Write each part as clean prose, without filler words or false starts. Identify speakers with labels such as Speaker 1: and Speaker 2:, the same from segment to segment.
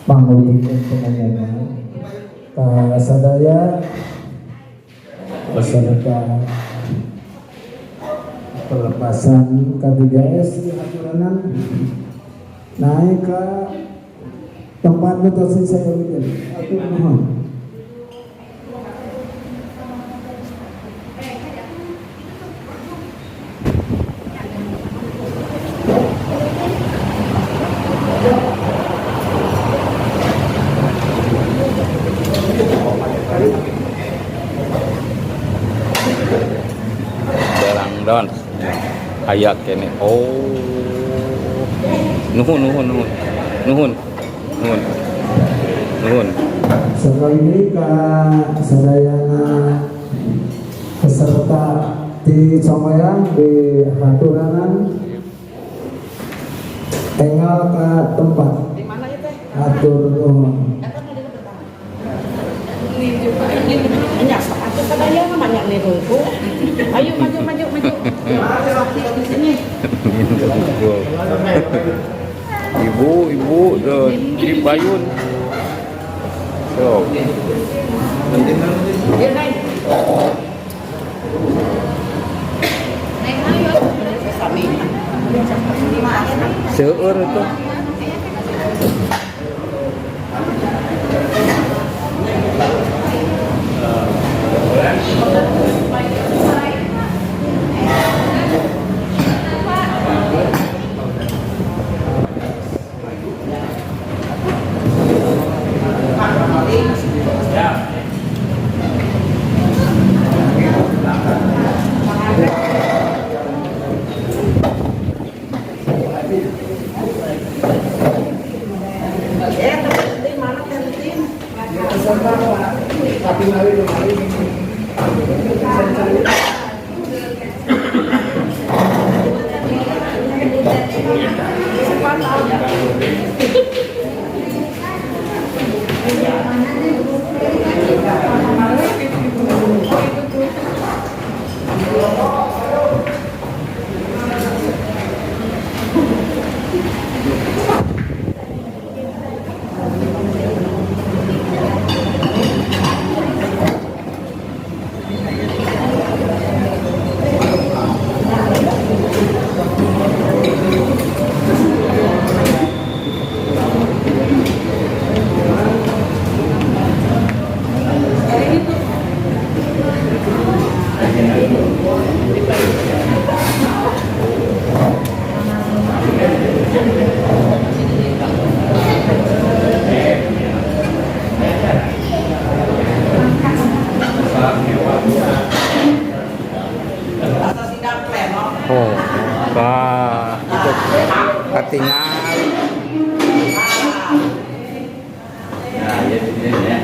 Speaker 1: Pangwujudkeun pengumuman ka sadaya peserta pelepasan K3S dihaturanan naik ke tempat nu tos disayogikeun. Atur nuhun.
Speaker 2: Barang don aya keneh. Oh, nuhun, nuhun, nuhun, nuhun, nuhun, nuhun.
Speaker 1: Sekali ini ka sadayana peserta di Songgoyang dihaturanan enggal ka tempat.
Speaker 3: Di mana ya, Teh?
Speaker 1: Atur nuhun.
Speaker 3: Eta nu di pertama. Nya sok atuh sadaya mah banyak nih hungkul. Ayo maju, maju, maju. Di sini.
Speaker 2: Ibu, ibu tuh di payun sok.
Speaker 3: Ya, naik. Sami.
Speaker 2: Seueur itu.
Speaker 3: Eh, Teh, mana Teh Tin? Atau sidang pleno.
Speaker 2: Oh, wah, itu katingal.
Speaker 4: Nah, ya, ya, ya.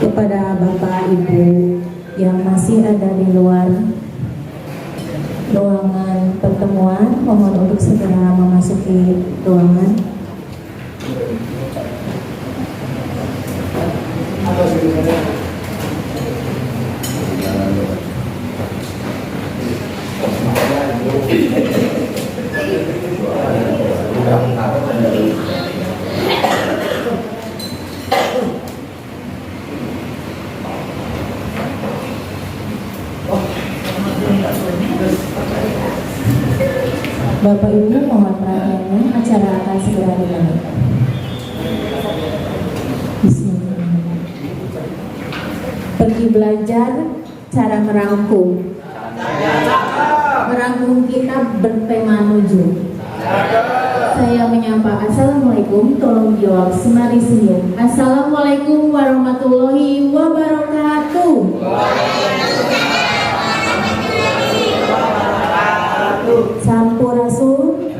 Speaker 5: Kepada Bapak Ibu yang masih ada di luar ruangan pertemuan, mohon untuk segera memasuki ruangan. Bapak Ibu, mohon perhatiannya, acara akan segera dimulai. Bismillahirrahmanirrahim. Pergi belajar cara merangkum. Merangkum kitab bertema nujum. Saya menyapa, "Assalamualaikum," tolong jawab semari senyum. Assalamualaikum warahmatullahi wabarakatuh. Sampurasun.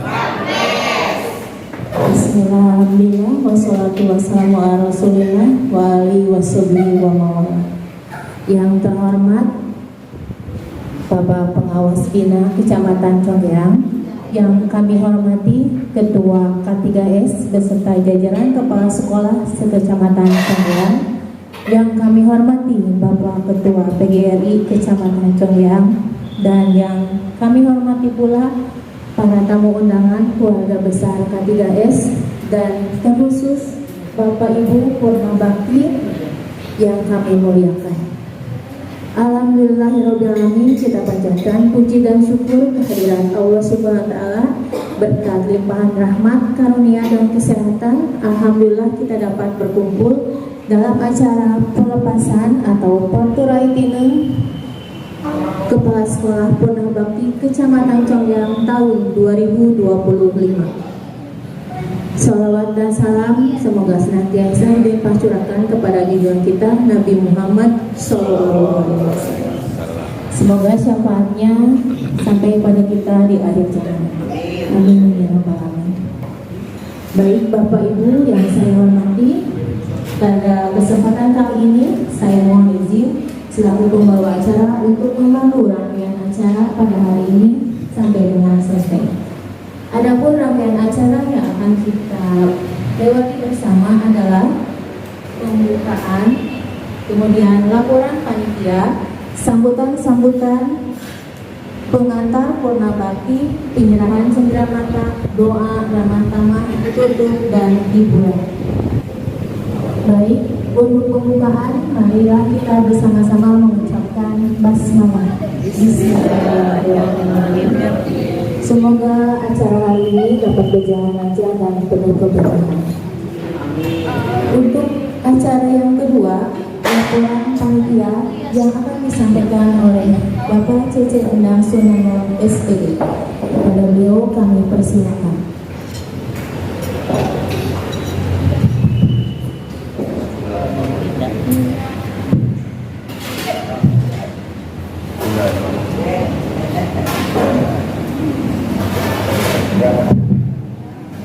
Speaker 5: Bismillahirrahmanirrahim. Wassalatu wassalamu ala rasulillah wa alihi washabihi wa mawala. Yang terhormat Bapak Pengawas Bina Kecamatan Conggeang, yang kami hormati Ketua K3S beserta jajaran Kepala Sekolah Sekecamatan Conggeang, yang kami hormati Bapak Ketua PGRI Kecamatan Conggeang, dan yang kami hormati pula para tamu undangan keluarga besar K3S dan terkhusus Bapak Ibu Purna Bakti yang kami muliakan. Alhamdulillahirobbilalamin, kita panjatkan puji dan syukur kehadirat Allah Subhanahu wa Ta'ala berkat limpahan rahmat, karunia dan kesehatan. Alhamdulillah kita dapat berkumpul dalam acara pelepasan atau Porturai Tineng Kepala Sekolah Purna Bakti Kecamatan Conggeang tahun 2025. Salawat dan salam semoga senantiasa dilimpah curahkan kepada junjungan kita Nabi Muhammad Shallallahu Alaihi Wasallam. Semoga syafaatnya sampai pada kita di akhir zaman. Amin ya rabbal alamin. Baik, Bapak Ibu yang saya hormati, pada kesempatan kali ini saya mohon izin selaku pembawa acara untuk memandu rangkaian acara pada hari ini sampai dengan selesai. Adapun rangkaian acara yang akan kita lewati bersama adalah pembukaan, kemudian laporan panitia, sambutan-sambutan, pengantar purna bakti, penyerahan cenderamata, doa ramah tamah, tutup, dan hiburan. Baik, untuk pembukaan, marilah kita bersama-sama mengucapkan basmalah. Bismillahirrahmanirrahim. Semoga acara hari ini dapat berjalan lancar dan penuh keberkahan. Untuk acara yang kedua, laporan panitia yang akan disampaikan oleh Bapak Cece Endang Sunano SPD. Kepada beliau kami persilakan.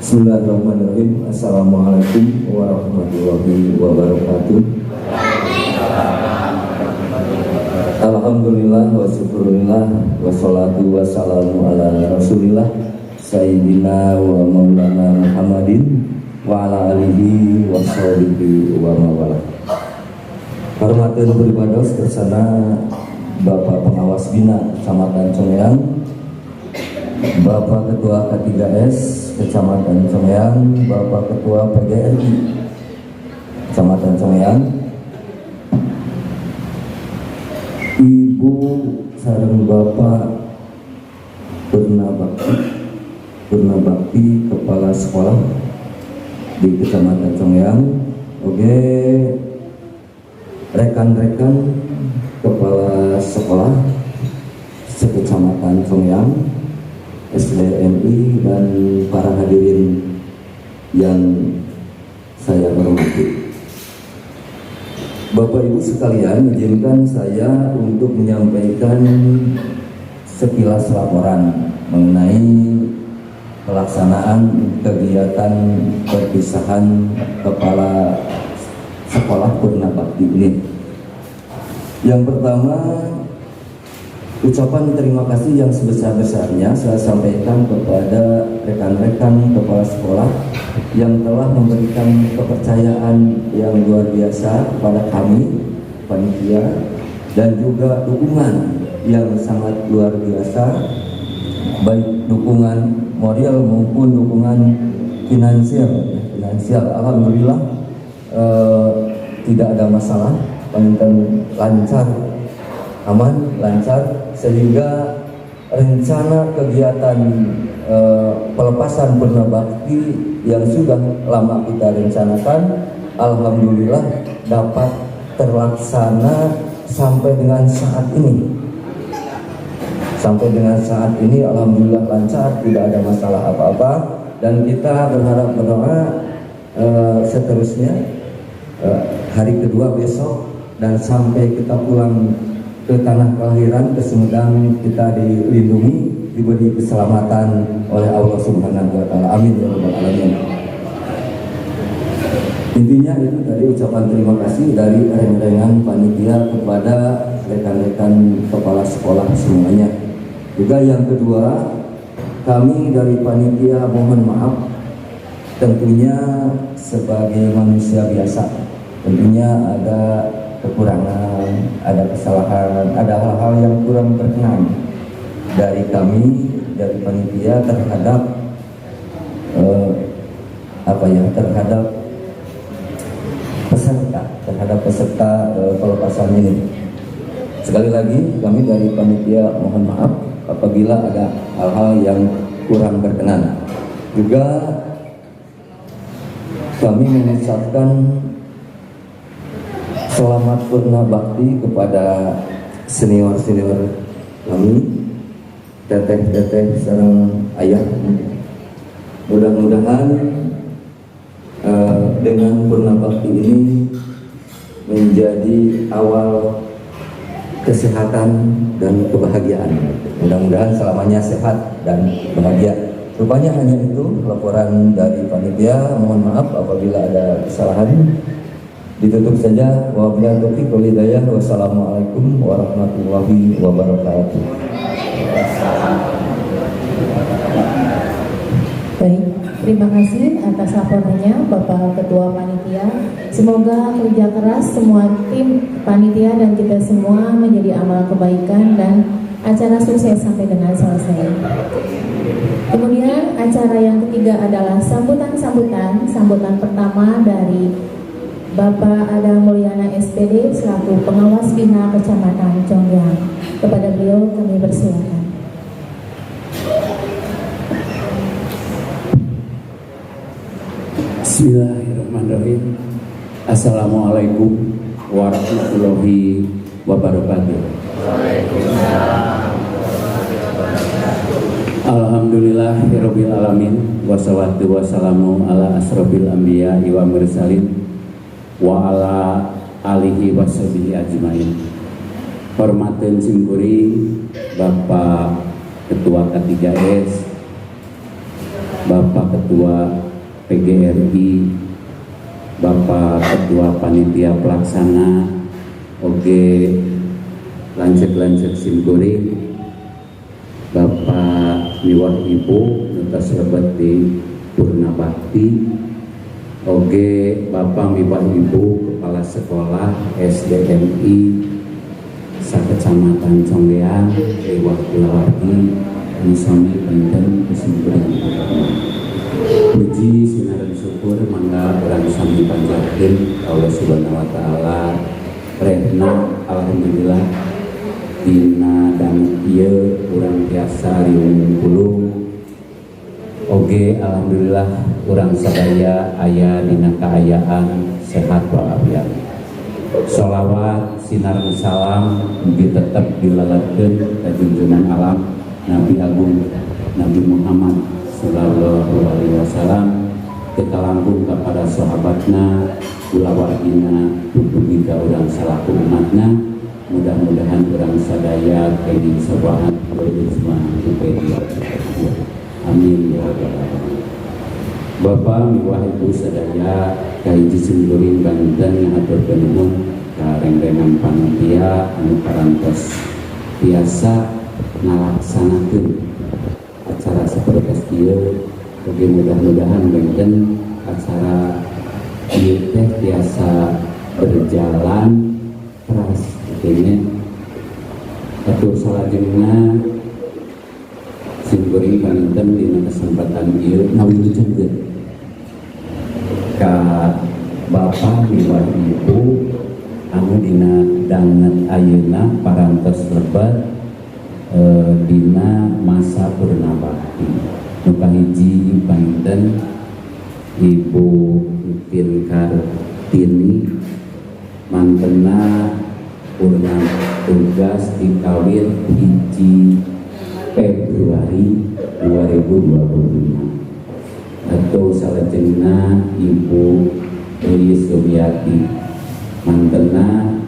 Speaker 6: Bismillahirrahmanirrahim. Assalamualaikum warahmatullahi wabarakatuh. Alhamdulillah wa syukurillah wassalatu wassalamu ala rasulillah sayyidina wa maulana Muhammadin wa ala alihi wa sahbihi wa mawalah. Hormatin pribados kersana Bapak Pengawas Bina Kecamatan Conggeang, Bapak Ketua K3S Kecamatan Conggeang, Bapak Ketua PGRI Kecamatan Conggeang, Ibu sareng Bapak Purna Bakti Kepala Sekolah di Kecamatan Conggeang, oke, rekan-rekan Kepala Sekolah sekecamatan Conggeang, SDMI, dan para hadirin yang saya hormati. Bapak Ibu sekalian, izinkan saya untuk menyampaikan sekilas laporan mengenai pelaksanaan kegiatan perpisahan Kepala Sekolah Purna Bakti ini. Yang pertama, ucapan terima kasih yang sebesar-besarnya saya sampaikan kepada rekan-rekan kepala sekolah yang telah memberikan kepercayaan yang luar biasa kepada kami, panitia, dan juga dukungan yang sangat luar biasa, baik dukungan moral maupun dukungan finansial. Finansial, alhamdulillah tidak ada masalah, panginten lancar, aman, lancar, sehingga rencana kegiatan pelepasan purna bakti yang sudah lama kita rencanakan, alhamdulillah dapat terlaksana sampai dengan saat ini. Sampai dengan saat ini alhamdulillah lancar, tidak ada masalah apa-apa, dan kita berharap berdoa seterusnya hari kedua besok dan sampai kita pulang ke tanah kelahiran, ke Sumedang, kita dilindungi, diberi keselamatan oleh Allah Subhanahu wa taala. Amin ya rabbal alamin. Intinya itu tadi ucapan terima kasih dari reng-rengan panitia kepada rekan-rekan kepala sekolah semuanya. Juga yang kedua, kami dari panitia mohon maaf, tentunya sebagai manusia biasa, tentunya ada kekurangan, ada kesalahan, ada hal-hal yang kurang berkenan dari kami, dari panitia terhadap apa ya, terhadap peserta pelepasan ini. Sekali lagi kami dari panitia mohon maaf apabila ada hal-hal yang kurang berkenan. Juga kami mengucapkan selamat purna bakti kepada senior-senior kami, teteh-teteh sareng ayah. Mudah-mudahan dengan purna bakti ini menjadi awal kesehatan dan kebahagiaan. Mudah-mudahan selamanya sehat dan bahagia. Rupanya hanya itu laporan dari panitia. Mohon maaf apabila ada kesalahan. Ditutup saja. Wabillahi taufiq wal hidayah. Wassalamualaikum warahmatullahi wabarakatuh.
Speaker 5: Baik, terima kasih atas laporannya Bapak Ketua Panitia. Semoga kerja keras semua tim panitia dan kita semua menjadi amal kebaikan dan acara sukses sampai dengan selesai. Kemudian acara yang ketiga adalah sambutan-sambutan. Sambutan pertama dari Bapak Adam Mulyana SPD selaku pengawas Bina Kecamatan Conggeang. Kepada beliau kami persilakan.
Speaker 4: Bismillahirrahmanirrahim. Assalamualaikum warahmatullahi wabarakatuh. Alhamdulillahirabbil alamin, wassalatu wassalamu ala asrofil anbiya wa mursalin wa ala alihi washabihi ajmain. Hormateun simkuring Bapak Ketua K3S, Bapak Ketua PGRI, Bapak Ketua Panitia Pelaksana, oge lanceuk-lanceuk simkuring, Bapak miwah Ibu nu tos lebet di Purna Bakti, oge Bapak miwah Ibu Kepala Sekolah SDMI Sakecamatan Conggeang, miwah kulawargi anu sami panginten ku simkuring. Puji sinareng syukur mangga urang sami panjatkeun ka Allah Subhanahu wa taala. Rehna alhamdulillah dina danget ieu urang tiasa riung pulung. Oge alhamdulillah urang sadaya aya dina kaayaan sehat walafiat. Sholawat sinareng salam mugi tetep dileletkeun ka junjungan alam Nabi Agung Nabi Muhammad sallallahu alaihi wasallam, kekalangkung kepada sahabatna, kulawargina, dugi ka urang salaku umatna. Mudah-mudahan urang sadaya kenging syafaat. Amin ya rabbal alamin. Bapak miwah Ibu sadaya, kahiji simkuring panginten ngahaturkeun nuhun ka reng-rengan panitia anu parantos tiasa ngalaksanakeun acara sapertos ieu. Oge mudah-mudahan benten acara ieu teh tiasa berjalan teras kitu. Atur salajengna, simkuring panginten dina kesempatan ieu ngawilujengkeun ka Bapak miwah Ibu anu dina danget ayeuna parantos lebet dina masa purna bakti. Nu kahiji panginten Ibu Tin Kartini, mantena purna tugas dikawit 1 Februari 2025, atau salajengna Ibu Dwi Suryati, mantena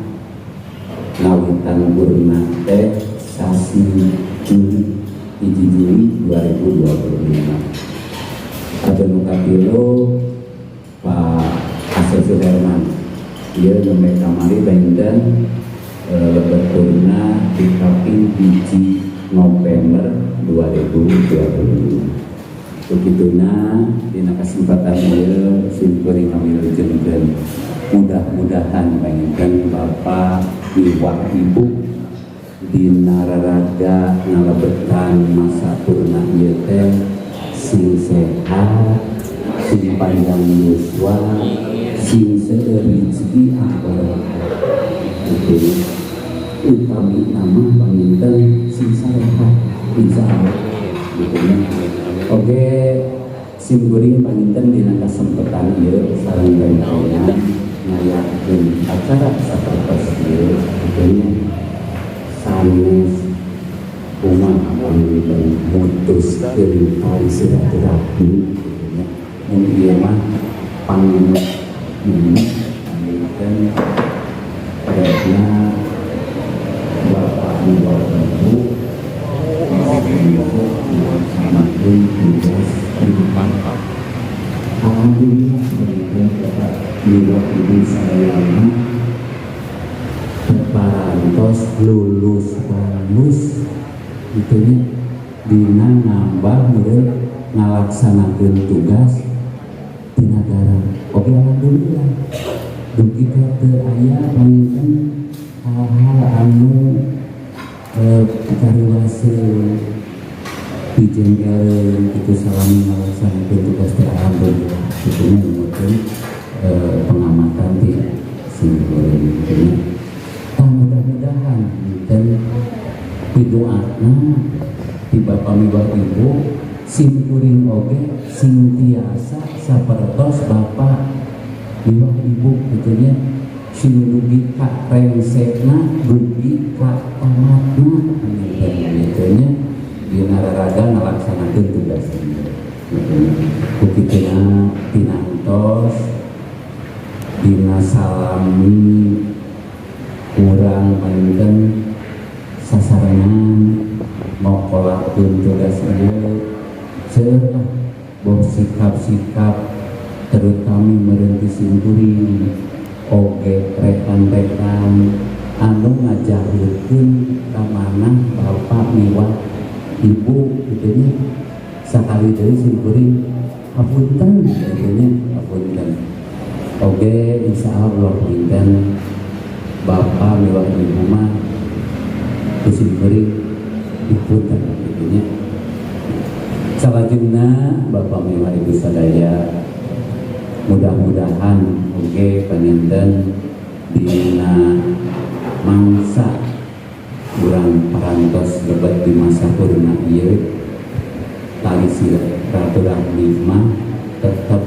Speaker 4: ngawitan purna teh sasi Juli, 1 Juli 2025. Atau nu katilu Pak Asep Suherman, ieu nembe kamari panginten lebet purna di kaping 1 November 2025. Begituna dina kesempatan ieu simkuring ngawilujengkeun, mudah-mudahan panginten Bapak miwah Ibu dina raraga ngalebetan masa purna ieu teh sing sehat, sing panjang yuswa, sing seueur rezeki barokah gitu. Utami nama panginten sing sarehat, insyaallah gitu ya. Oke, simkuring panginten dina kesempatan ieu sareng rencana ngayakeun acara sapertos ieu gitu nya, sanes kumaha panginten mutuskeun tali silaturahmi gitu nya. Mun ieu mah panginten panginten karena Bapak Ibu melaksanakan tugas di depan. Alhamdulillah panginten Bapak Ibu Ibu sadayana parantos lulus halus itunya dina nambah meureun ngalaksanakeun tugas di negara. Oke, alhamdulillah dugi ka teu aya panginten hal-hal anu kariwaseun, dijengkelkeun gitu salami ngalaksanakeun tugas teh. Alhamdulillah kitu nya, numutkeun pengamatan di simkuring kitu nya. Tah, mudah-mudahan dan pidoana di Bapak miwah Ibu, simkuring oge sing tiasa sapertos Bapak miwah Ibu gitu nya, sing dugi ka rengsekna, dugi ka tamatna gitu nya, dina raraga ngalaksanakeun tugas gitu nya. Kukituna tinantos dina salami kurang panginten sasarengan ngokolakeun tugas ieu, seueur lah boh sikap-sikap terutami meureun ti simkuring oge rekan-rekan anu ngajahirkeun ka manah Bapak miwah Ibu gitu nya. Sakali deui simkuring hapunten gitu nya, hapunten oge. Insyaallah panginten Bapak miwah Ibu mah ku simkuring dipunten gitu nya. Salajengna Bapak miwah Ibu sadaya, mudah-mudahan oge panginten dina mangsa urang parantos lebet di masa purna ieu, tali silaturahmi mah tetep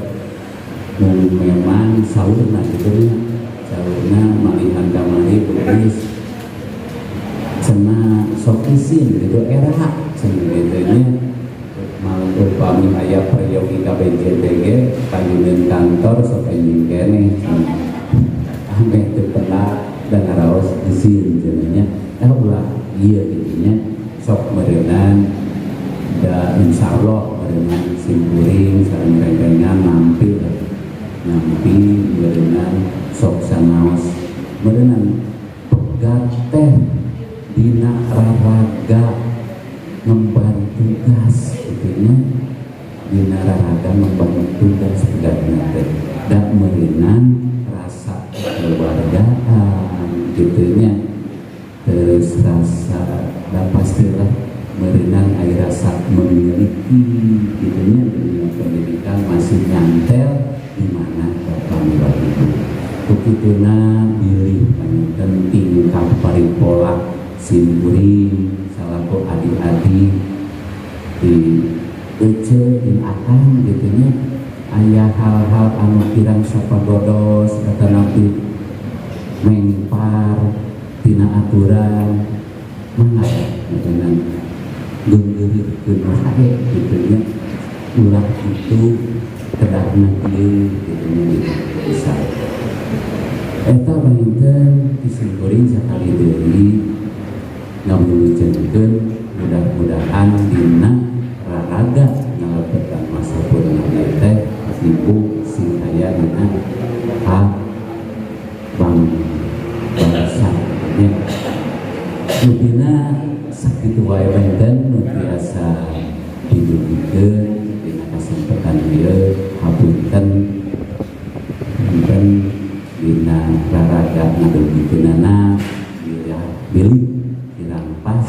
Speaker 4: memang saurna gitu nya. Saurna malihan kamari beukis cenah sok isin gitu, era cenah gitu nya. Malah upami aya peryogi KBJTG payuneun kantor sok enjing keneh cenah, ameh teu pernah dan ngaraos isin cenah nya. Eh, ulah ieu gitu nya, sok meureunan da insyaallah meureunan simkuring sareng rengrengan nampi nampi meureunan sok sanaos meureunan pegat teh dina raraga ngemban tugas gitu nya. Dina raraga ngemban tugas pegatna teh da meureunan rasa kekeluargaan gitu nya, terus rasa da pastilah meureunan aya rasa memiliki gitu nya. Dunia pendidikan masih nyantel di mana Bapak miwah Ibu. Kukituna bilih panginten tingkah paripola simkuring salaku adik-adik di Ece jeung Akang gitu nya, aya hal-hal anu kirang sapagodos atanapi mengpar tina aturan, mangga dengan geunggeurikeun wae gitu nya, ulah itu kedahna kieu gitu nya, gitu bisa. Eta panginten ti simkuring. Sakali deui ngawilujengkeun, mudah-mudahan dina raraga ngalebetan masa purna ieu teh ibu sing aya dina hak bangsa nya. Mungkinna sakitu wae panginten nu tiasa didugikeun dina kasempatan ieu. Hapunten punten dina raraga ngadugikeunana bilih kirang pas,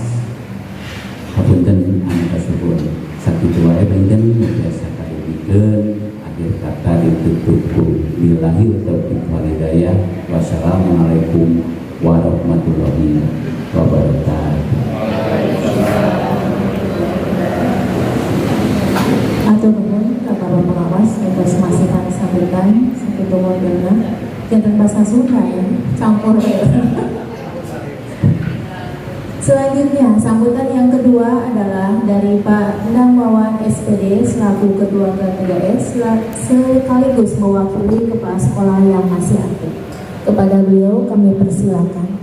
Speaker 4: hapunten anu kasuhun. Sakitu wae panginten nu tiasa kadugikeun. Akhir kata ditutup ku billahi taufiq wal hidayah, wassalamualaikum warahmatullahi wabarakatuh.
Speaker 5: Hatur nuhun ka Bapak Pengawas atas masihan sambutan sakitu modelna janten bahasa Sunda ya, campur ya. Selanjutnya, sambutan yang kedua adalah dari Pak Endang Wawan SPD selaku Ketua K3S sekaligus mewakili kepala sekolah yang masih aktif. Kepada beliau kami persilakan.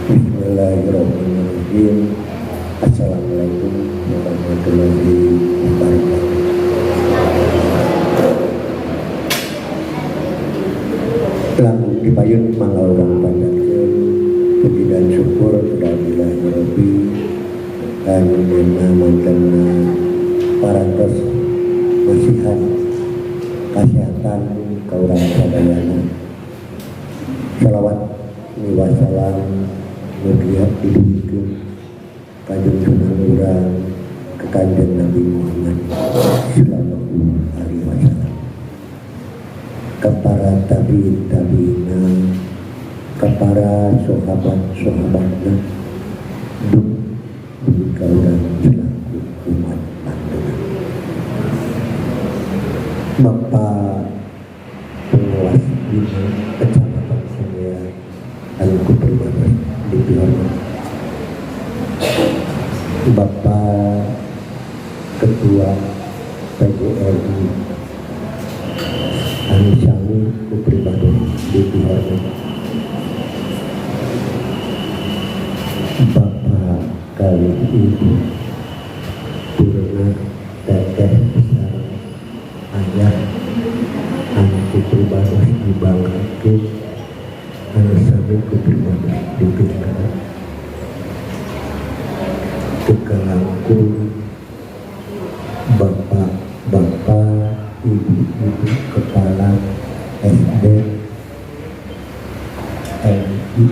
Speaker 1: Bismillahirrahmanirrahim. Assalamualaikum warahmatullahi wabarakatuh. Langkung dipayun mangga urang panjatkeun puji dan syukur kehadirat dan dina mantena parantos masihan kasehatan ka urang sadayana. Salawat miwah salam mugia didugikeun ka junjungan urang ka Kanjeng Nabi Muhammad sallallahu alaihi wasallam, ke para tabiin tabiina, ke para sahabat sahabatna, dugi ka urang selaku umat panjenengan. Bapak Pengawas Bina Kecamatan Soreang anu ku pribados dipihormat, Bapak Ketua PGRI anu sami ku pribados dipihormat, Bapak kalih Ibu Purna, Teteh sareng ayah anu ku pribados dibanggakeun, anu sami ku pribados dipihormat, teu kalangkung bapak-bapak, ibu-ibu kepala SD MI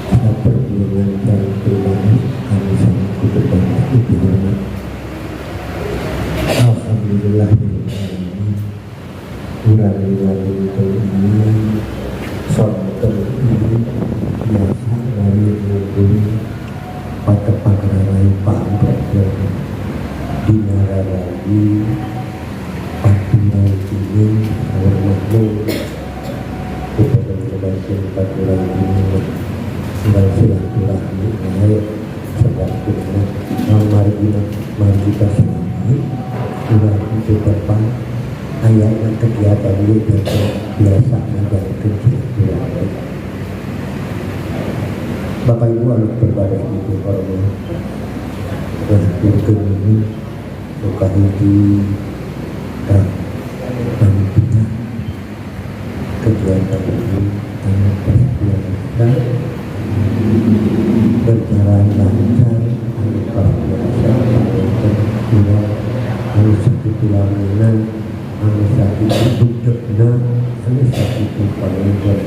Speaker 1: saperjuangan sareng pribados anu sami ku pribados dipihormat. Alhamdulillah, urang dina dinten ieu, sonten ieu, biasa ngumpul patepang rarai paamprok dina raragi paturai gini saur makmur kepada kebaikan paturai gini tinggal silaturahmi wae sawaktuna margina margita selami urang teu tepang ayana kegiatan ieu biasa ngajarkeun silaturahmi. Bapak Ibu anu pribados dipihormat, ngahaturkeun nuhun nu kahiji ka panitia kegiatan ini anu tos biasa berjalan lancar, anu tos biasa panginten urang anu sakitu lamina, anu sakitu budegna, anu sakitu panginten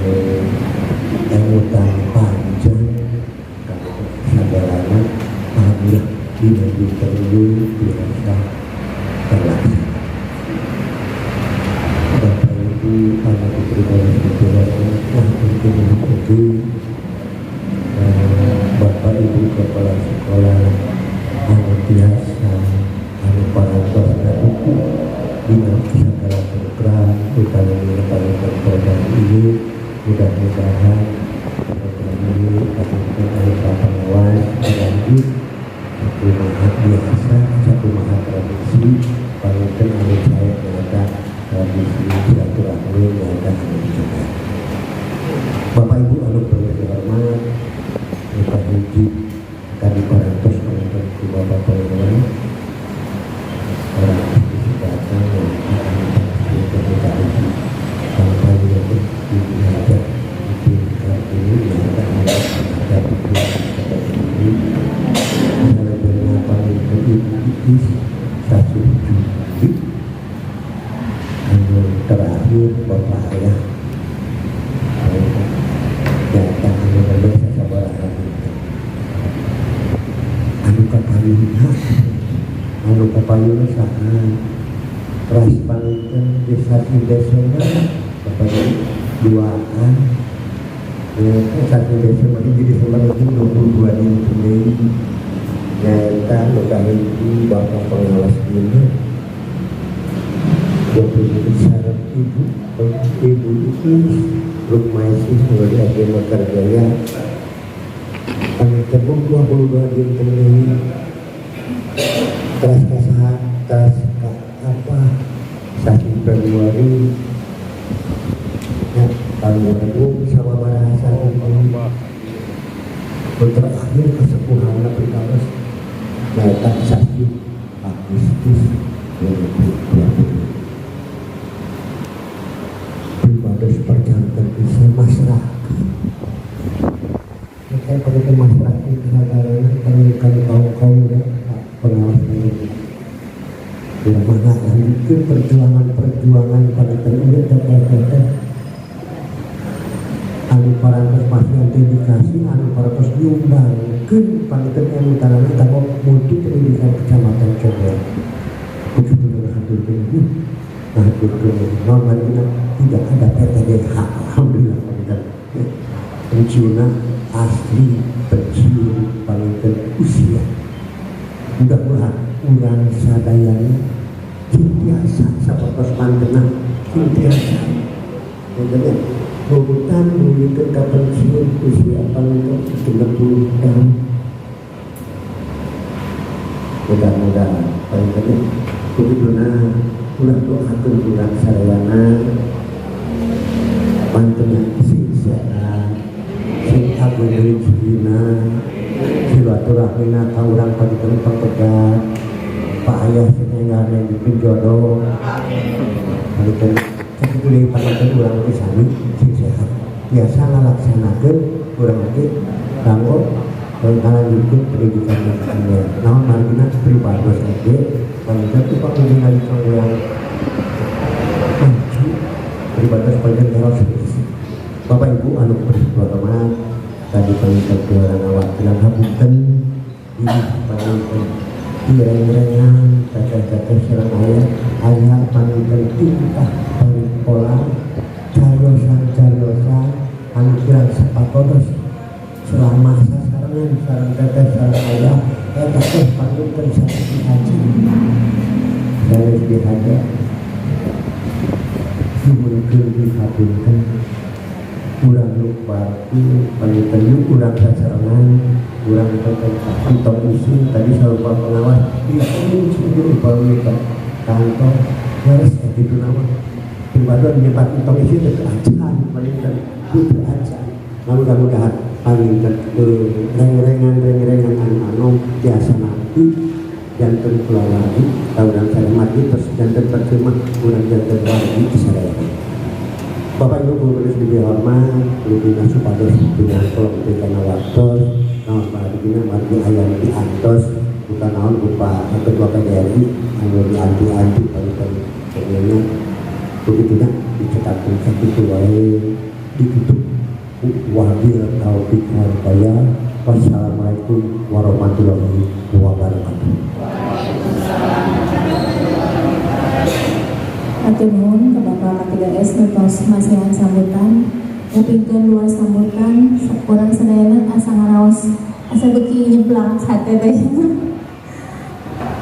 Speaker 1: emutan panjang. dina dinten ieu tiasa terlaksana. Bapak Ibu anu diberi Bapak Ibu kepala sekolah anu tiasa anu parantos ngadukung dina segala program, utamina panginten program ini. Mudah-mudahan program ini panginten anu pengawas lanjut sakumaha biasa, sakumaha tradisi panginten anu saya nyaeta tradisi silaturahmi, nyaeta anu dijaga. Bapak Ibu anu perlu dihormat, Bapak hiji tadi parantos panginten ku Bapak pengawas orang datang yang sampai ibu aja ibu Kartini nyaeta ada seperti ini salebetna panginten Ibu Iis satu Juli, anu terakhir Bapak Ayah nyaeta anu nembe sasabaraha dinten anu kapayunna, anu kapayunna saha ras panginten di 1 Desember Bapak Ibu duaan ya, 1 Desember ini, Desember itu 22 dinten deui nyaeta nu kahiji Bapak pengawas dina 20 sareng Ibu Ibu Iis Rukmaisih nu di AG Mekarjaya panginten 22 dinten deui. Teras kasaha, teras ka apa, 1 Februari ya tahun 2000 sama bahasa ini terakhir kesepuhan pribados nyaeta 1 Agustus 2020. Pribados perjanten bisa masyarakat. Kayak pada masyarakat sagalana kami kaum kaum ya pengawas ini ya mana lanjutkan perjuangan-perjuangan pada ini teteh-teteh anu parantos masihan dedikasi, anu parantos nyumbangkeun panginten emutanana kanggo mutu pendidikan Kecamatan Coblong. Begitu ngahaturkeun, ngahaturkeun naon margina tidak ada PTDH, alhamdulillah panginten pensiunna asli pensiun panginten usia. Mudah-mudahan urang sadayana sing tiasa sapertos mantena sing tiasa ya nurutan nuluykeun ka pensiun usia panginten 60 tahun. Mudah-mudahan panginten begituna ulah doakeun urang sadayana mantena sing sehat, sing agung rezekina, silaturahmina ka urang panginten pangpegat. Pak Ayah sing enggal bikin jodoh panginten sakitu deui. Panginten urang oge sami sing sehat biasa ngalaksanakeun urang oge kanggo ngalanjutkeun pendidikan dunia. Naon margina pribados oge panginten upami ningali urang maju pribados panginten terus. Bapak Ibu anu berhormat, tadi panginten orang ngawakilan hapunten ini panginten direng-rengan teteh-teteh sareng ayah ayah panginten tingkah pola cariosan-cariosan anu kirang sapatodos selama sasarengan sareng teteh sareng ayah eta teh panginten sanes dihaja, sanes dihaja. Nyuhunkeun dihapunten urang nu bartu panginten yuk urang sasarengan urang tentang entong isin tadi sarupa pengawas isin sih upami ka kantor beres gitu nama pribadi nyebat entong isin itu acan panginten itu acan. Nah, mudah-mudahan panginten reng-rengan anu anom biasa nanti janten kulawargi urang saya mati terus janten percuma urang janten wargi sadayana. Bapak Ibu guru diberi hormat, lebih supados pinangka karena waktos, naon margina margi aya nu diantos, bukan naon rupa ketua PGRI anu dianti-anti panginten pengennya begitu nya dicekapkeun sakitu wae ditutup wabil taufik wal hidayah. Wassalamualaikum warahmatullahi wabarakatuh.
Speaker 5: Hatur nuhun ke Bapak K3S nu tos masihan sambutan. Ngupingkeun dua sambutan, urang sadayana asa ngaraos, asa beuki nyemplang hate teh.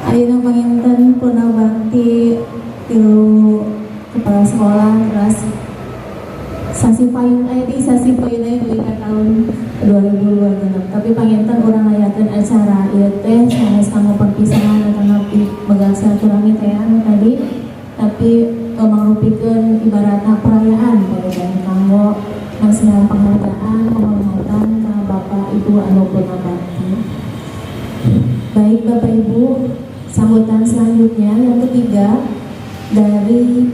Speaker 5: Ayeuna panginten purna bakti tilu kepala sekolah, terus sasih payun aya di sasih payun aya dugi ka tahun 2026. Tapi panginten urang ngayakeun acara ieu teh sanes kanggo perpisahan atau megang silaturahmi teh anu tadi, tapi mangrupikeun ibaratna perayaan panginten kanggo masihan penghargaan penghormatan ka Bapak Ibu anu purna bakti. Baik Bapak Ibu, sambutan selanjutnya yang ketiga dari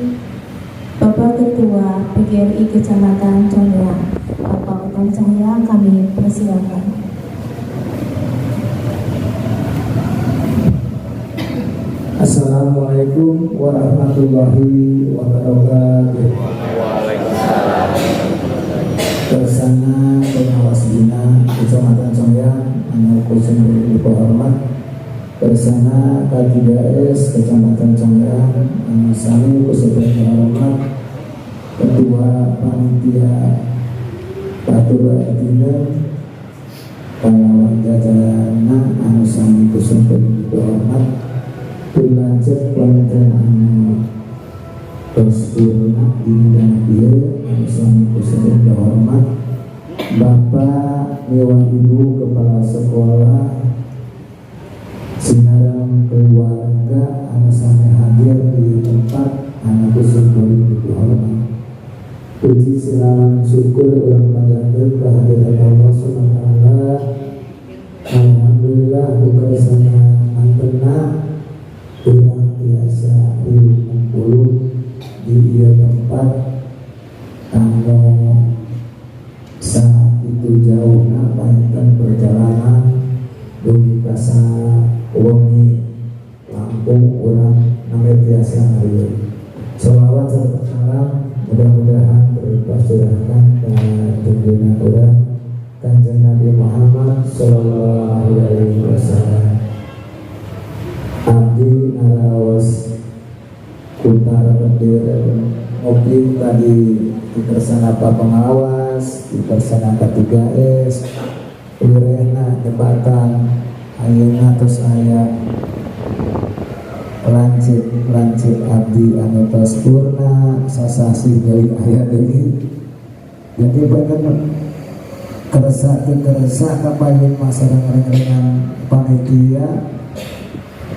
Speaker 5: Bapak Ketua PGRI Kecamatan Conggeang, Bapak Otong Cahya, kami persilakan.
Speaker 7: Assalamualaikum warahmatullahi wabarakatuh.
Speaker 2: Waalaikumsalam.
Speaker 7: Kersana pengawas bina Kecamatan Conggeang anu ku sim dipihormat, Kersana K3S Kecamatan Conggeang anu sami ku sim hormat, Ketua Panitia Batur Dina kalawan jajaranna anu sami ku sim hormat, lanceuk wonten anu tos purna dina danget ieu anu sami ku sim hormat, Bapak miwah Ibu Kepala Sekolah sinareng keluarga anu sami hadir di tempat anu ku sim dihormat. Puji silawan syukur urang panjatkeun kehadirat Allah Subhanahu wa taala. Alhamdulillah bukarsana mantena urang tiasa ngumpul di ieu tempat kanggo saat itu jauhna panginten perjalanan dugi ka wengi langkung urang nembe tiasa ngariung. Sholawat serta salam mudah-mudahan terlimpah curahkan ke junjungan urang Kanjeng Nabi Muhammad Sallallahu Alaihi Wasallam. Abdi naraos kutar kendir nguping tadi di kersana Pak Pengawas, di kersana K3S, wirehna jembatan ayeuna tos aya lanceuk lanceuk abdi anu tos purna sasasih deui aya deui. Jadi panginten kersa teu kersa kapayun sareng reng-rengan panitia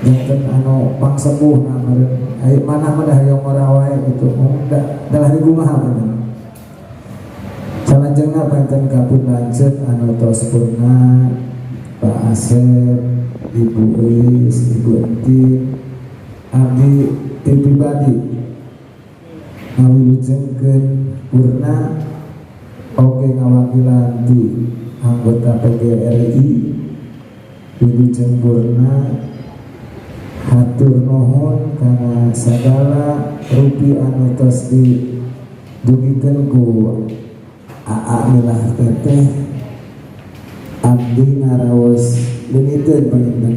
Speaker 7: janten anu pangsepuhna meureun aya manah mah hoyong ora wae gitu, da dalah di kumaha panginten. Salajengna panginten kapun lanceuk anu tos purna Pak Asep, Ibu Is, Ibu Entin, abdi ti pribadi ngawilujengkeun purna oge ngawakilan di anggota PGRI wilujeng purna hatur nuhun kana sagala rupi anu tos didugikeun ku Aa milah teteh. Abdi ngaraos leungiteun panginten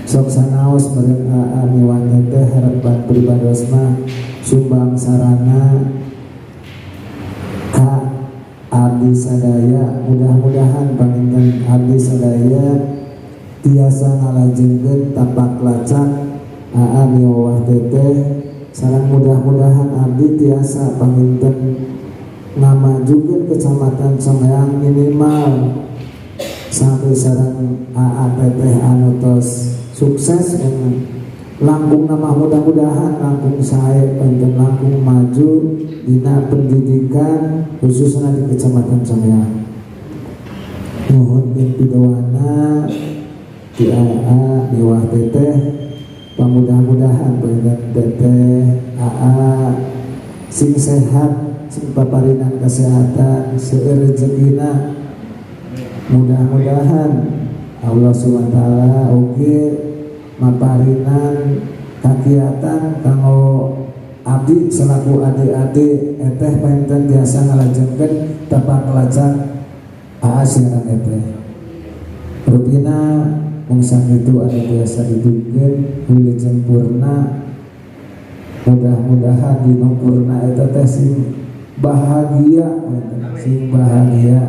Speaker 7: sok sanaos meureun Aa miwah teteh harapan pribados mah sumbang sarana ka abdi sadaya. Mudah-mudahan panginten abdi sadaya tiasa ngalajengkeun tapak lacak Aa miwah teteh sareng mudah-mudahan abdi tiasa panginten ngamajukeun Kecamatan Conggeang minimal sampai sareng Aa teteh anu tos sukses langkung nama mudah-mudahan langkung sae panginten langkung maju dina pendidikan khususnya di Kecamatan Conggeang. Nuhun pidoana di Aa miwah teteh, mudah-mudahan panginten teteh Aa sing sehat, sing paparinan kesehatan, seueur rezekina. Mudah-mudahan Allah Subhanahu wa taala oge maparinan kakiatan kanggo abdi selaku adik-adik eteh panginten tiasa ngalajengkeun tapak lacak Aa siaran eteh. Rupina mung sakitu anu biasa didugkeun, wilujeng purna. Mudah-mudahan dina purna eta teh sing bahagia, sing bahagia.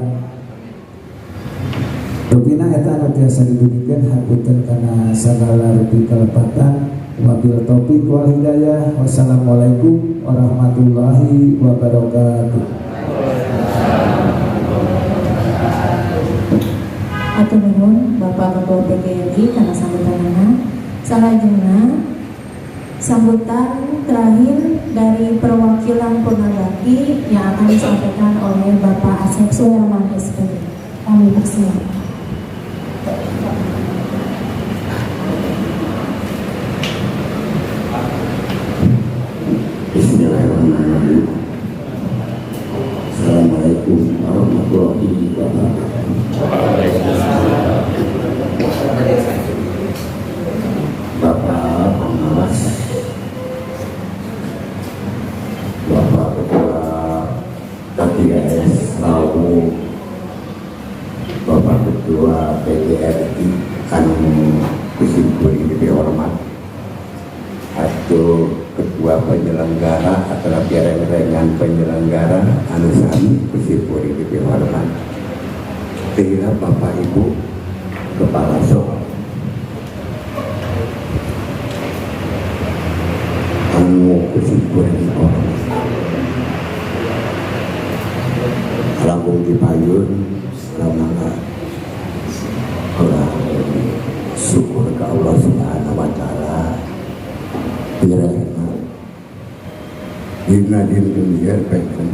Speaker 7: Rupina eta anu tiasa didugikeun, hapunten kana sagala rupi kelepatan. Wabil taufik wal hidayah. Wassalamualaikum warahmatullahi wabarakatuh.
Speaker 5: Hatur nuhun Bapak Ketua PGRI kana sambutanana. Salajengna sambutan terakhir dari perwakilan Purnabakti yang akan disampaikan oleh Bapak Asep Suherman SPD. Kami persilakan.
Speaker 4: Bismillahirrahmanirrahim. Assalamualaikum warahmatullahi wabarakatuh. Bapak Pengawas, Bapak Ketua K3S Lawu, Bapak Ketua PGRI anu ku sim kuring dihormat, atau Ketua Penyelenggara atau rengan penyelenggara anu sami ku sim kuring dihormat, Tidak Bapak Ibu Kepala Sekolah anu ku sim kuring dihormat, langkung dipayun ramangga urang syukur ke Allah Subhanahu wa taala direhna dina dinten ieu pengen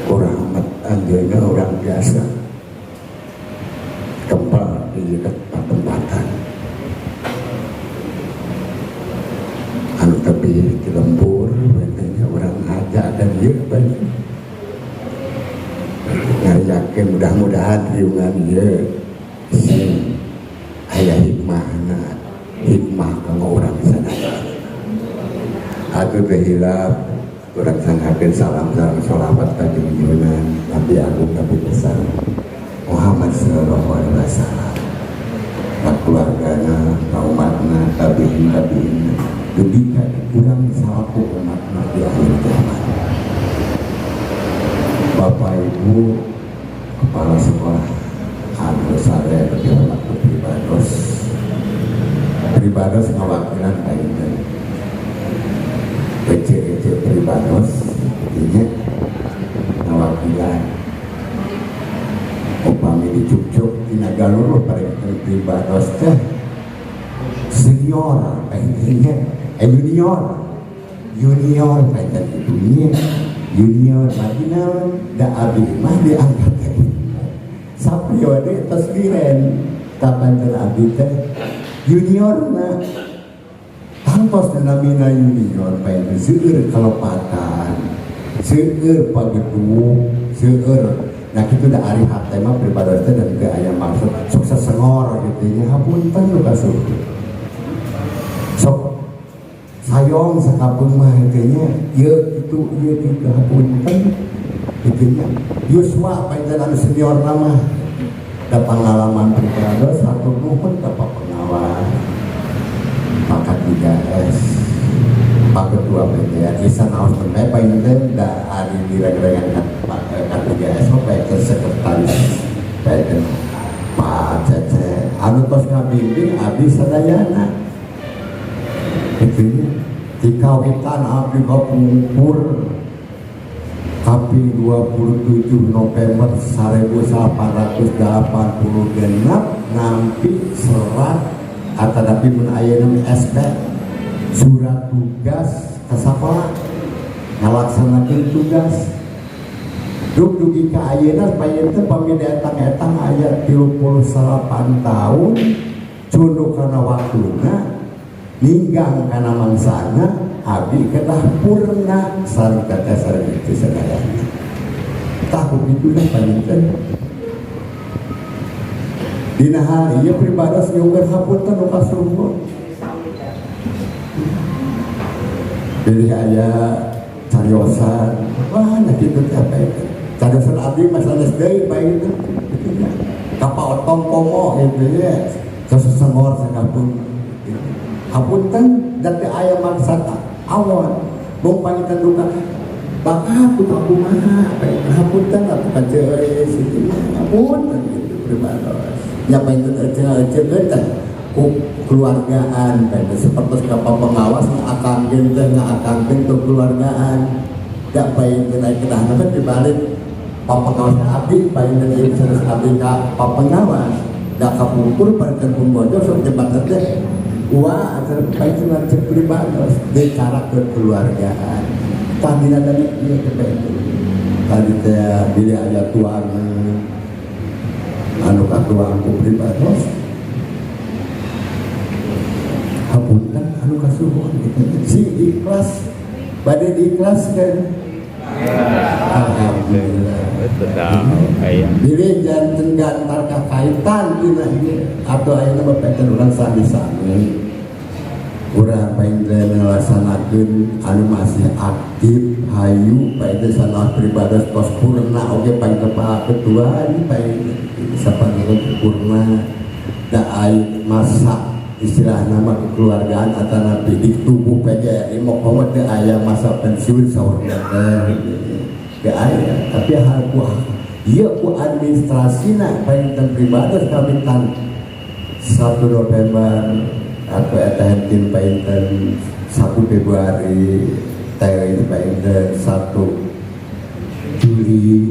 Speaker 4: rahmat anjeunna urang biasa kempal di tempatan anu tebih di lembur bentengnya urang haja dan ieu banyak ngariyakeun mudah-mudahan riungan ieu sing aya hikmahna, hikmah kanggo urang sadaya. Atuh teu hilap urang sanggakeun salam sareng sholawat ka junjungan Nabi Agung Nabi besar Muhammad sallallahu alaihi wasallam, ka keluargana, ka umatna, tabiin tabiin, dugi ka urang salaku umatna di akhir zaman. Bapak Ibu Kepala Sekolah anu sadaya dihormat, pribados pribados ngawakilan panginten ece-ece pribados ini ngawakilan upami dicukcuk tina galur pada pribados teh senior pangintennya, junior junior panginten itunya junior makina da abdi mah diangkat teh sapriode tos liren kapan abdi teh junior na tangtos namina junior panginten seueur kelepatan, seueur pageduk seueur. Nah kitu da ari hate mah pribados teh dan teu aya maksud sukses sengor gitu nya, hapunten nu kasuhun sok sayong sakapeung mah kitu nya, ieu kitu ieu kitu, hapunten kitu nya. Yuswa panginten anu senior mah da pengalaman pribados. Hatur nuhun ka Pak Pengawas, Pak K3S, Pak Ketua PGRI sanaos teh panginten da ari direng-rengan Pak K3S mah panginten sekretaris panginten Pak Cece anu tos ngabimbing abdi sadayana kitu nya. Dikawitan abdi kapungkur kaping 27 November 1886 nampi serat atanapi mun ayeuna SP, surat tugas ke sekolah ngalaksanakeun tugas dug dugi ka ayeuna panginten pami etang-etang aya 38 tahun cunduk kana waktuna ninggang kana mangsana abdi kedah purna sareng teteh sareng itu sadayana. Tah kitu lah panginten dina hal ieu pribados nyungkeun hapunten nu kasungguh. Jadi aya cariosan wah nah kitu teh apa itu cariosan abdi mah sanes deui panginten kitu nya kapaotong komo gitu ya sesengor sakapeung.
Speaker 1: Hapunten da teu aya maksad awon bong panginten duka bakal ku kumaha hapunten atuh ka Ceu Siti hapunten gitu pribados ya panginten eceu-eceu teh ku keluargaan teh seperti ka pengawas ngaakangkeun teh ngaakangkeun kekeluargaan da panginten aya kedahna teh dibalik pengawas abdi panginten ieu sanes abdi ka pengawas da kapungkur panginten pembojo sok jembatan teh wah acara panginten cek pribados deui cara kekeluargaan tadina tadi ieu teh tadi teh bilih aya tuangan anu katuang ku pribados hapunten anu kasuhun gitu si ikhlas bade diikhlaskeun alhamdulillah. Bilih janten gantar kakaitan dina ieu atau ayeuna mah panginten urang sami-sami urang panginten ngalaksanakeun anu masih aktif hayu panginten salah pribados tos purna oge panginten Pak Ketua ini panginten sapangeun purna da ai masa istilah nama kekeluargaan atanapi di tubuh PGRI mokomo teu aya masa pensiun saur teh teu aya tapi hal ku ieu ku administrasina panginten pribados kawitan 1 November atau eta henteu panginten 1 Februari teh panginten 1 Juli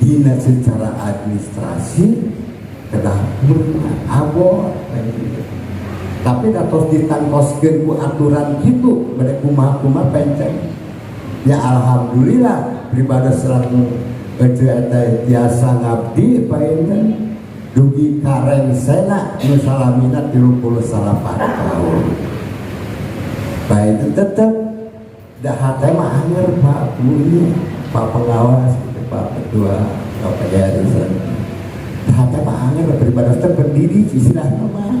Speaker 1: dina secara administrasi kedah purna abot tapi datos ditangkoskeun ku aturan kitu bade kumaha-kumaha penceng ya alhamdulillah pribados sareng ece eta tiasa ngabdi panginten dugi ka rengsena nu salamina 38 tahun panginten tetep da hate mah anger Pak Bu ieu Pak pengawas gitu, Pak Ketua KPR hate mah anger pribados teh pendidik istilahna mah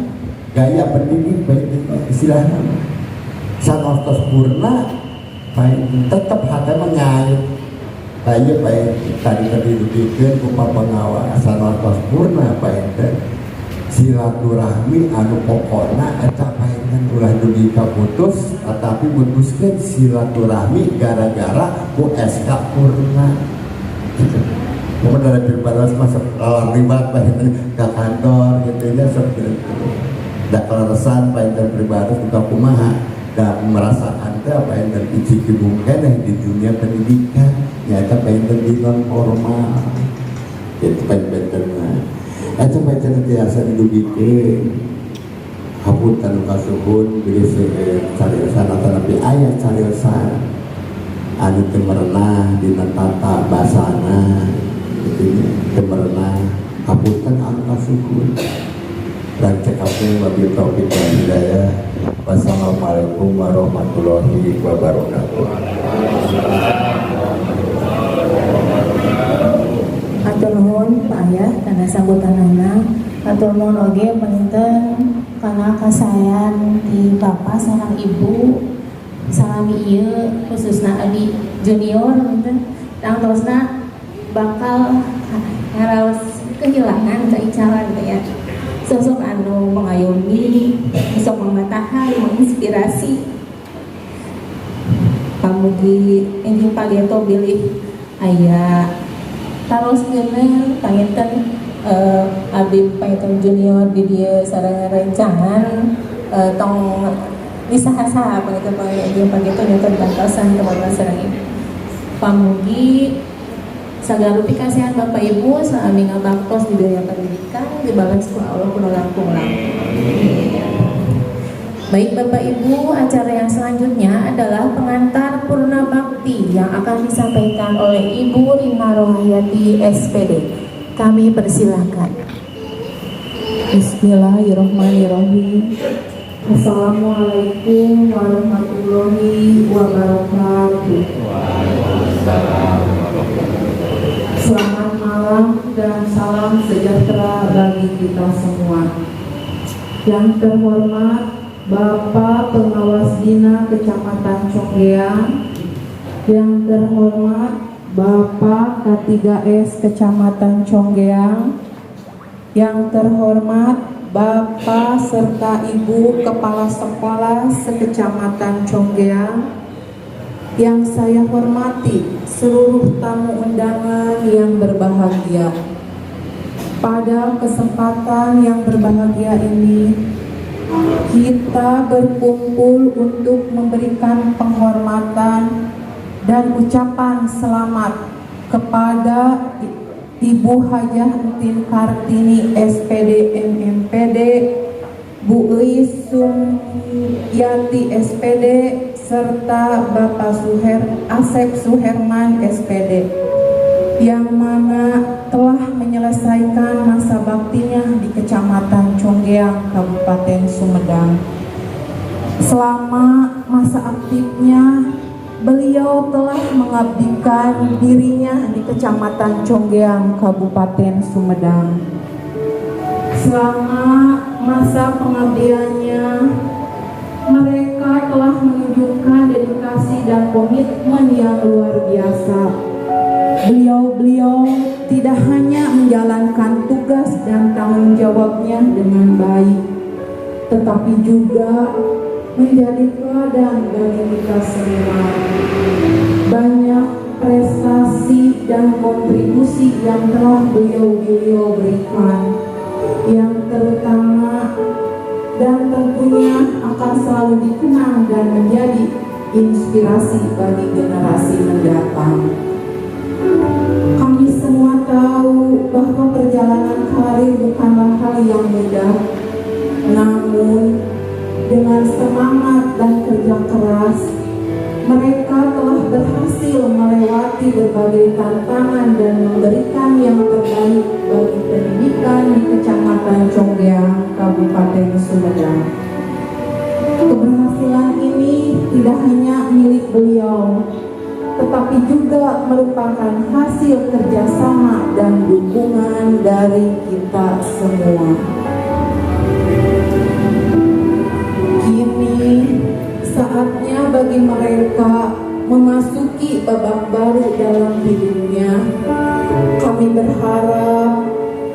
Speaker 1: gaya pendidik baik istilahna mah sanos tos purna baik tetep hate mah nyait tadi baik tadi tadi dipikir ku Pak pengawas sanos tos purna baik teh silaturahmi anu pokona eta panginten ulah dugi ka putus tetapi mutuskeun silaturahmi gara-gara ku SK purna gitu. Mungkin dari pribados masuk ribat panginten ke kantor gitu ya sok gitu. Da kaleresan panginten pribados buka kumaha da merasakan teh panginten icik keneh di dunia pendidikan nyata panginten di non formal gitu panginten mah eta panginten tiasa didugikeun hapunten nu kasuhun bilih seueur cariosan atanapi aya cariosan anu teu merenah dina tata basana gitu nya teu merenah hapunten anu kasuhun dan cekapnya wabillahi taufik wal hidayah. Wassalamualaikum warahmatullahi wabarakatuh.
Speaker 5: Hatur nuhun Pak Ayah kana sambutanana. Hatur nuhun oge panginten kana kasaean di Bapak sareng Ibu salami ieu khususna abi junior panginten tangtosna bakal ngaraos kehilangan kaicalan gitu ya. Sosok anu mengayomi, sosok mamatahan, menginspirasi. Pamugi enjing pageto bilih aya taroskeun panginten abdi panginten junior di dieu sareng rencangan tong disaha-saha panginten enjing pageto nyonten bantosan teman-teman sareng ibu. Pamugi sagala rupi kasihan Bapak Ibu salami ngabaktos di dunia pendidikan dibalas ku Allah ku langkung-langkung. Baik Bapak Ibu, acara yang selanjutnya adalah pengantar Purna Bakti yang akan disampaikan oleh Ibu Rina Rohayati SPD. Kami persilahkan.
Speaker 8: Bismillahirrahmanirrahim. Assalamualaikum warahmatullahi wabarakatuh. Selamat malam dan salam sejahtera bagi kita semua. Yang terhormat Bapak Pengawas Dina Kecamatan Conggeang, yang terhormat Bapak K3S Kecamatan Conggeang, yang terhormat Bapak serta Ibu Kepala Sekolah Sekecamatan Conggeang, yang saya hormati seluruh tamu undangan yang berbahagia. Pada kesempatan yang berbahagia ini, kita berkumpul untuk memberikan penghormatan dan ucapan selamat kepada Ibu Hajah Entin Kartini SPD MMPD, Bu Euis Sumyati SPD, serta Bapak Asep Suherman SPD, yang mana telah menyelesaikan masa baktinya di Kecamatan Conggeang, Kabupaten Sumedang. Selama masa aktifnya, beliau telah mengabdikan dirinya di Kecamatan Conggeang, Kabupaten Sumedang. Selama masa pengabdiannya, mereka telah menunjukkan dedikasi dan komitmen yang luar biasa. Beliau-beliau tidak hanya menjalankan tugas dan tanggung jawabnya dengan baik, tetapi juga menjadi teladan bagi kita semua. Banyak prestasi dan kontribusi yang telah beliau-beliau berikan, yang terutama dan tentunya akan selalu dikenang dan menjadi inspirasi bagi generasi mendatang. Kami semua tahu bahwa perjalanan karir bukanlah hal yang mudah, namun dengan semangat dan kerja keras, mereka telah berhasil melewati berbagai tantangan dan memberikan yang terbaik bagi pendidikan di Kecamatan Conggeang, Kabupaten Sumedang. Keberhasilan ini tidak hanya milik beliau, tetapi juga merupakan hasil kerjasama dan dukungan dari kita semua. Kini saatnya bagi mereka memasuki babak baru dalam hidupnya. Kami berharap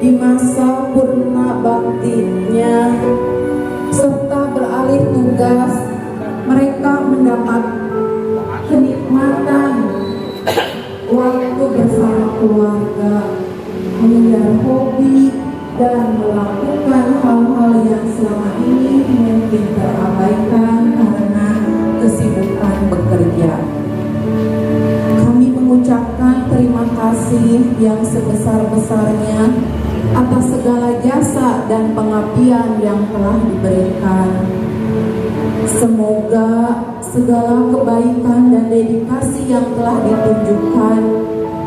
Speaker 8: di masa purna baktinya serta beralih tugas, mereka mendapat kenikmatan waktu bersama keluarga, mengejar hobi, dan melakukan hal-hal yang selama ini mungkin terabaikan karena kesibukan bekerja. Kami mengucapkan terima kasih yang sebesar-besarnya atas segala jasa dan pengabdian yang telah diberikan. Semoga segala kebaikan dan dedikasi yang telah ditunjukkan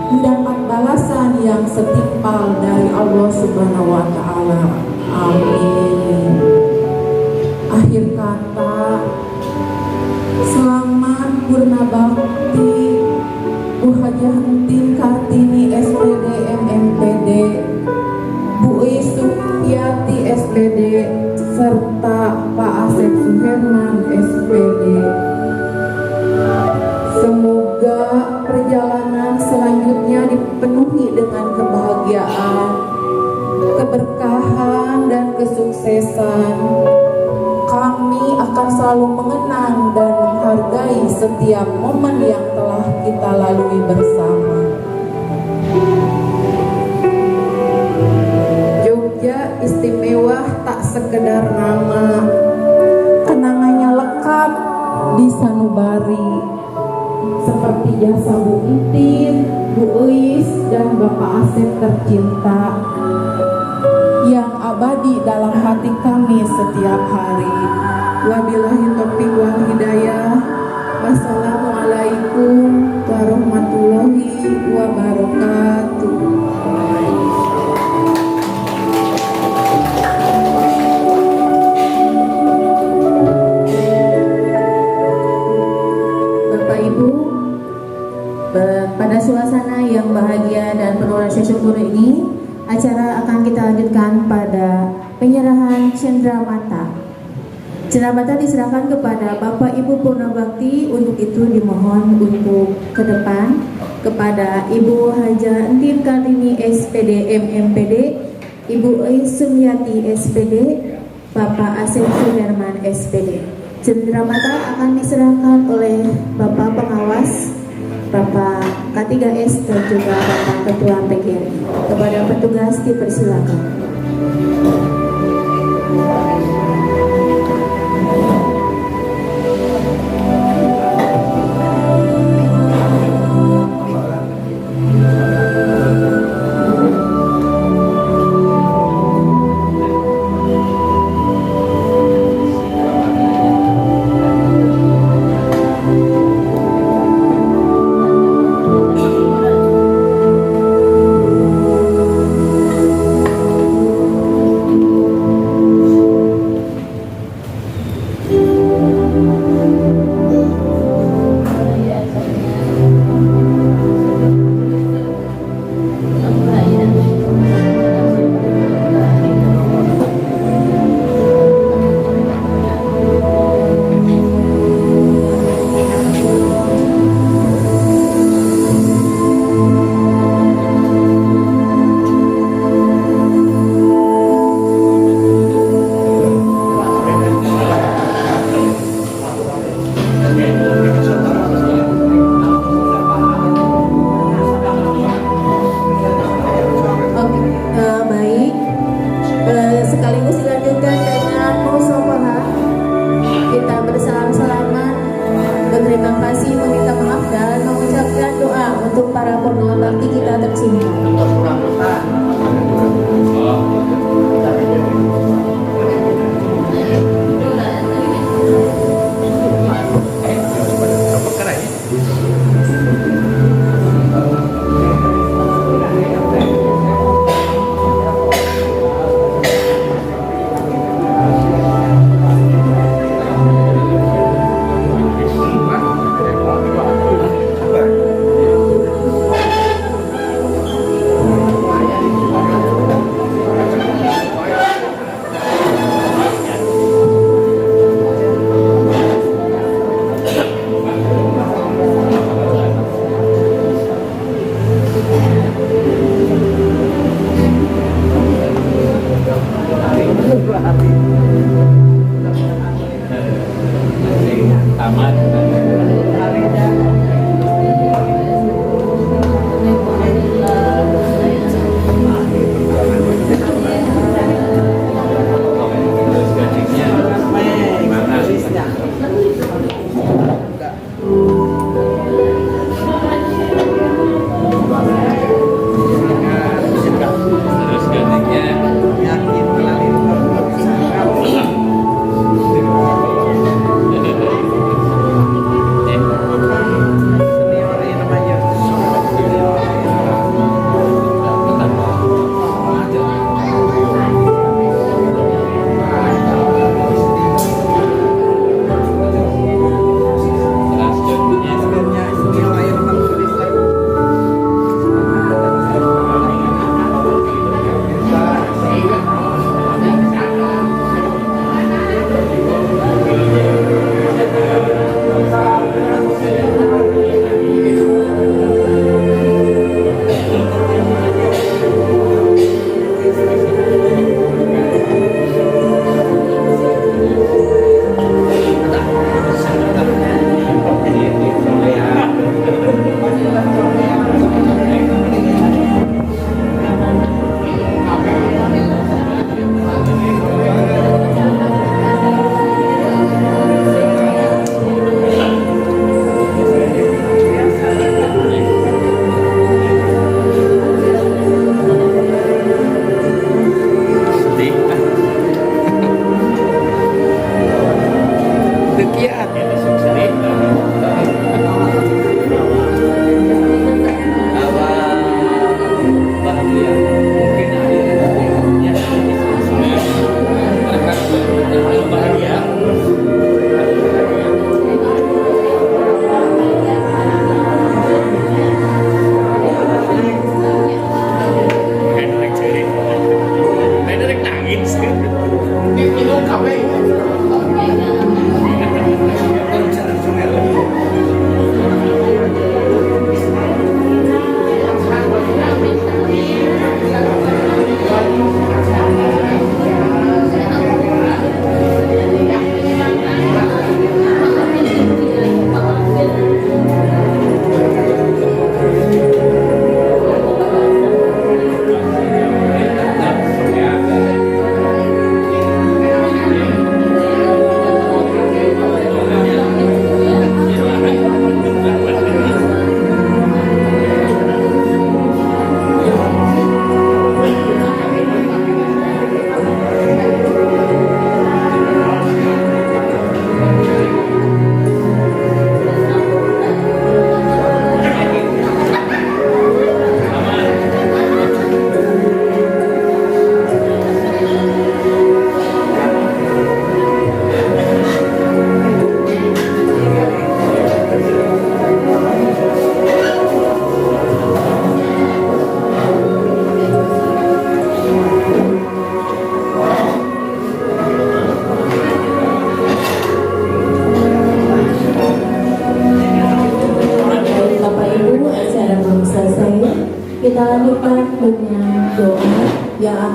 Speaker 8: mendapat balasan yang setimpal dari Allah Subhanahu wa Ta'ala. Amin. Akhir kata, selamat purna bakti Bu Hajah Entin Kartini SPD MMPD, Bu Sumyati SPD, serta Pak Asep Suherman SPD. Semoga perjalanan selanjutnya dipenuhi dengan kebahagiaan, keberkahan, dan kesuksesan. Kami akan selalu mengenang dan menghargai setiap momen yang telah kita lalui bersama. Jogja istimewa tak sekedar nama, kenangannya lekat di sanubari, seperti jasa Bu Entin, Bu Euis, dan Bapak Asep tercinta yang abadi dalam hati kami setiap hari. Wabillahi taufiq wal hidayah. Wassalamualaikum warahmatullahi wabarakatuh.
Speaker 5: Bapak Ibu, pada suasana yang bahagia dan penuh rasa syukur ini, acara akan kita lanjutkan pada penyerahan cendramata. Cendramata diserahkan kepada Bapak Ibu Purna Bakti. Untuk itu dimohon untuk ke depan kepada Ibu Hajah Entin Kartini SPD MMPD Ibu Eis Sumyati SPD, Bapak Asep Suherman SPD. Cenderamata akan diserahkan oleh Bapak Pengawas, Bapak K3S dan juga Bapak Ketua PGRI. Kepada petugas dipersilakan. Oke, baik. Sekaligus dilanjutkan dengan musyawarah. Kita bersalam-salaman, berterima kasih, meminta maaf dan mengucapkan doa untuk para purna bakti kita tercinta.
Speaker 2: Tamat. Terus gajinya gimana? Terus gajinya.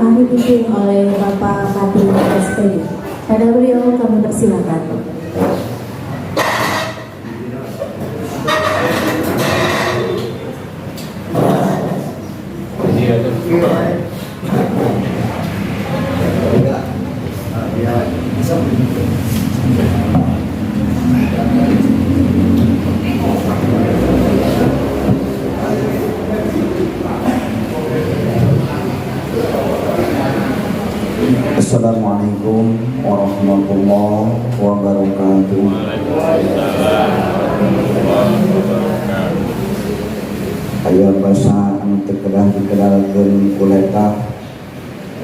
Speaker 5: akan dipimpin oleh Bapak Kadim SPD. Pada beliau kami persilakan.
Speaker 9: Assalamualaikum warahmatullahi wabarakatuh. Aya basa anu teu kedah dikedalkeun ku letah,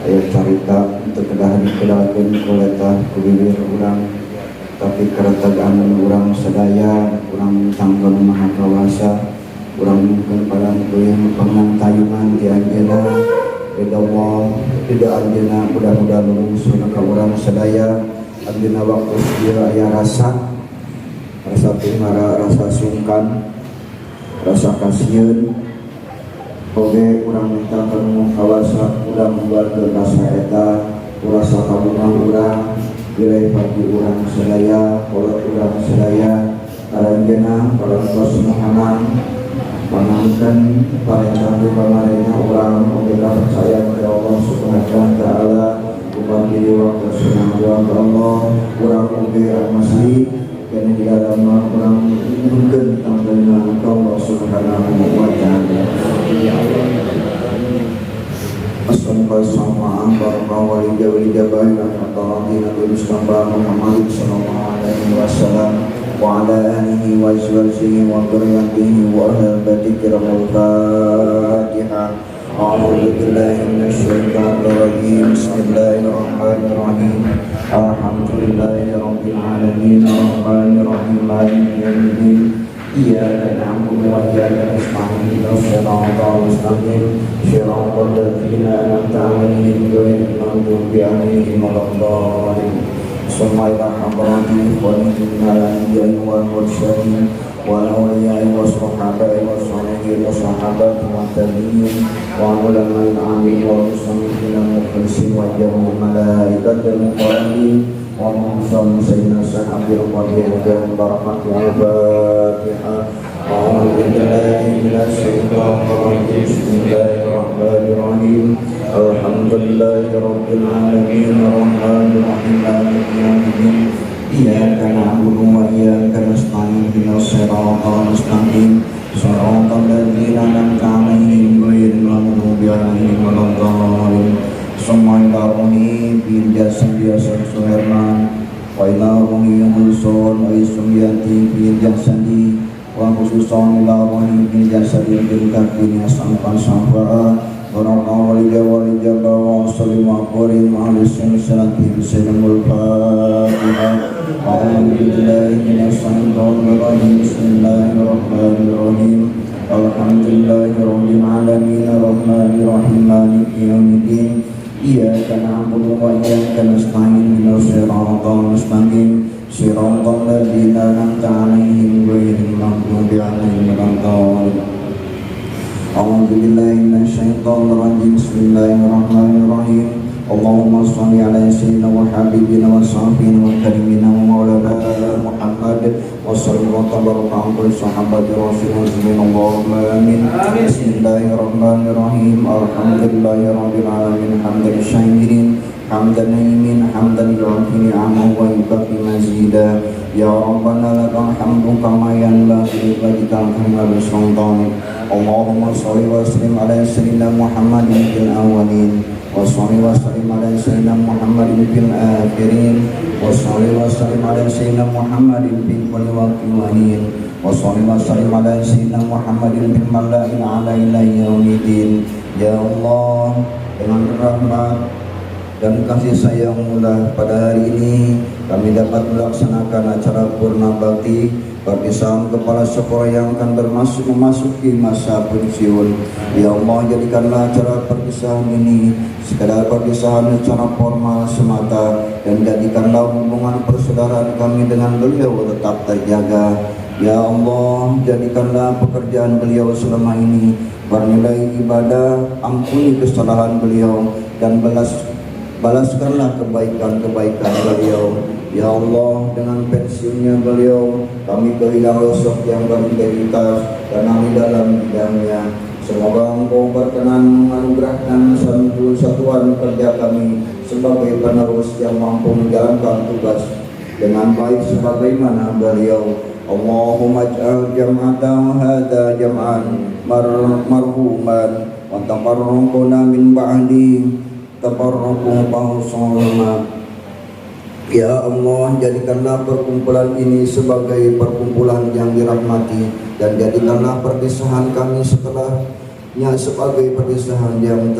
Speaker 9: aya carita anu teu kedah dikedalkeun ku letah ku bibir urang, tapi kereteg anu urang sadaya, urang tanggon Maha Kawasa, urang mungkeun padang teuing pangantayungan ti anjeunna. Ridha Allah, ridha anjeunna mudah-mudahan lungsur ka urang sadaya. Anjeunna waktu ieu aya rasa, rasa pingara, rasa sungkan, rasa kasieun. Oge urang minta ka Nu Kawasa udah membuat rasa eta, rasa kabungan urang, bilih pagi urang sadaya, kolot urang sadaya, aranjeunna parantos muhanan. Pangapunten paling pamarentah urang oge percaya kepada Allah Subhanahu wa taala, upami waktu senang wa Allah urang oge masih dan di dalam urang nyuhunkeun tambahan ka Allah Subhanahu wa taala. Assalamualaikum warahmatullahi wabarakatuh. Muhammad sallallahu alaihi wasallam wa ala alihi wa azwajihi wa dzurriyyatihi wa ahlil baiti kiramul Fatihah. A'udzu billahi minasyaitonir rajim. Bismillahirrahmanirrahim. Alhamdulillahi rabbil alamin arrahmanir rahim maliki yaumiddin. Iyyaka na'budu wa iyyaka nasta'in. Ihdinas siratal mustaqim. Siratal ladzina an'amta 'alaihim ghairil maghdubi 'alaihim waladdallin. Summa ila hadrati ikhwanina al-anbiya'i wal mursalin wal awliya'i was sahaba'i was salihin was sahabati wat tabi'in wa ulama'il 'amin wal muslimin al mukhlisin wa jami'il malaikatil muqarrabin wa muhsan sayyidina sahabil qadir dan barakati al-Fatihah. A'udzu billahi minasyaitonir rajim. Bismillahirrahmanirrahim. Alhamdulillahi rabbil alamin arrahmanir rahim maliki yaumiddin. Iyyaka na'budu wa iyyaka nasta'in. Ihdinas siratal mustaqim. Siratal ladzina an'amta 'alaihim ghairil maghdubi 'alaihim waladdallin. Summa ila ruhi bil jasad biasa Suherman wa ila ruhi hulsun wa ismiyati bil jasadi wa khususan ila ruhi bil jasadi bil kafin sampan safa baraka walija walija wa sallim wa qarim ahli salati bisalamul Fatihah. A'udzu billahi minasyaitonir rajim. Bismillahirrahmanirrahim. Alhamdulillahi rabbil alamin arrahmanir rahim maliki yaumiddin. Iyyaka na'budu wa iyyaka nasta'in. Ihdinas siratal mustaqim. Siratal ladzina an'amta 'alaihim ghairil maghdubi 'alaihim waladdallin. A'udzu billahi minasyaitonir rajim. Bismillahirrahmanirrahim. Allahumma shalli ala sayyidina wa habibina wa sahbina wa karimina wa maulana Muhammad wa sallim wa tabaraka ala sahabati rasulillah. Allahumma amin. Bismillahirrahmanirrahim. Alhamdulillahi rabbil alamin hamdan syakirin hamdan naimin hamdan yu'afini ni'amahu wa yukafi mazida. Ya Rabbana lakal hamdu kama yanbaghi li wajhikal karim wa sultanik. Allahumma shalli wa sallim ala sayyidina Muhammadin fil awwalin wa shalli wa sallim ala sayyidina Muhammadin fil akhirin wa shalli wa sallim ala sayyidina Muhammadin fi kulli waqtin wa hin wa shalli wa sallim ala sayyidina Muhammadin fil mala'il a'la ila yaumiddin. Ya Allah, dengan rahmat dan kasih sayang-Mu pada hari ini kami dapat melaksanakan acara Purna Bakti perpisahan kepala sekolah yang akan memasuki masa pensiun. Ya Allah, jadikanlah acara perpisahan ini sekadar perpisahan secara formal semata, dan jadikanlah hubungan persaudaraan kami dengan beliau tetap terjaga. Ya Allah, jadikanlah pekerjaan beliau selama ini bernilai ibadah, ampuni kesalahan beliau dan balaskanlah kebaikan-kebaikan beliau. Ya Allah, dengan pensiunnya beliau, kami kehilangan sosok yang berintegritas dan ahli dalam bidangnya. Semoga Engkau berkenan menganugerahkan satuan kerja kami sebagai penerus yang mampu menjalankan tugas dengan baik sebagaimana beliau. Allahumma ij'al jam'ata hadza jam'an marhuman wa tafarruqna min ba'di tafarruqan ma'suma. Ya Allah, jadikanlah perkumpulan ini sebagai perkumpulan yang dirahmati dan jadikanlah perpisahan kami setelahnya sebagai perpisahan yang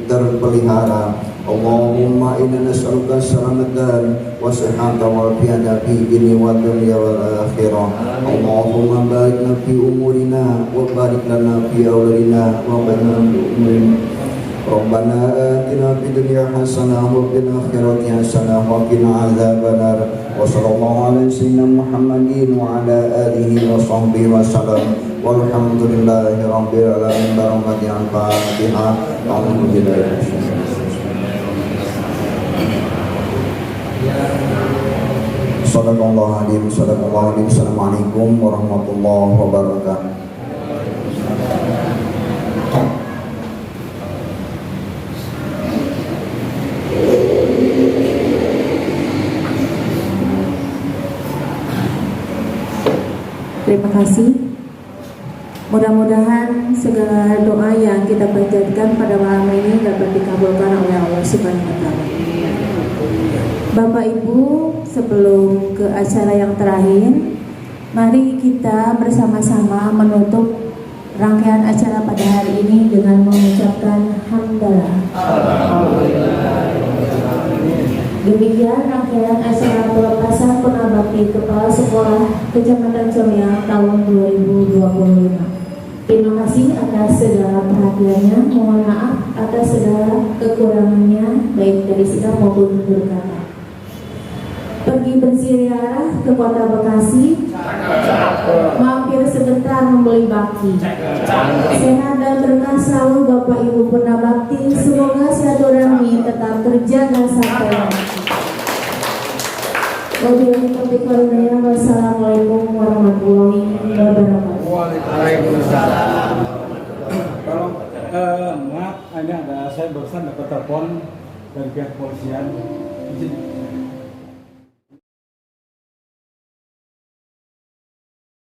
Speaker 9: terpelihara. Allahumma inna nas'aluka salamatan wa sihhatan wal afiyata fi dini wa dunya wal akhirah. Allahumma barik lana fi umurina wa barik lana fi awladina wa barik lana fi umurina. Rabbana atina fid dunya hasanah wa fil akhirati hasanah wa qina adzabannar. Wa sallallahu ala sayyidina Muhammadin wa ala alihi wa sahbihi wa sallam. Walhamdulillahi rabbil alamin. Barakati al-Fatihah. Alhamdulillah. Sadaqallahu alaihi wasallam. Assalamualaikum warahmatullahi wabarakatuh.
Speaker 5: Terima kasih. Mudah-mudahan segala doa yang kita panjatkan pada malam ini dapat dikabulkan oleh Allah Subhanahu wa taala. Bapak Ibu, sebelum ke acara yang terakhir, mari kita bersama-sama menutup rangkaian acara pada hari ini dengan mengucapkan hamdalah. Demikian rangkaian acara pelepasan Purnabakti Kepala Sekolah Kecamatan Comiang tahun 2025. Terima kasih atas segala perhatiannya. Mohon maaf atas segala kekurangannya, baik dari sikap maupun tutur kata. Pergi berziarah ke kota Bekasi, mampir sebentar membeli baki. Sehat dan berkah selalu Bapak Ibu Purnabakti. Semoga silaturahmi tetap terjaga sampai mati. Wabillahi taufiq wal hidayah. Wassalamualaikum warahmatullahi wabarakatuh.
Speaker 10: Waalaikumsalam. Tolong, maaf, ini ada saya barusan dapat telepon dari pihak kepolisian. Izin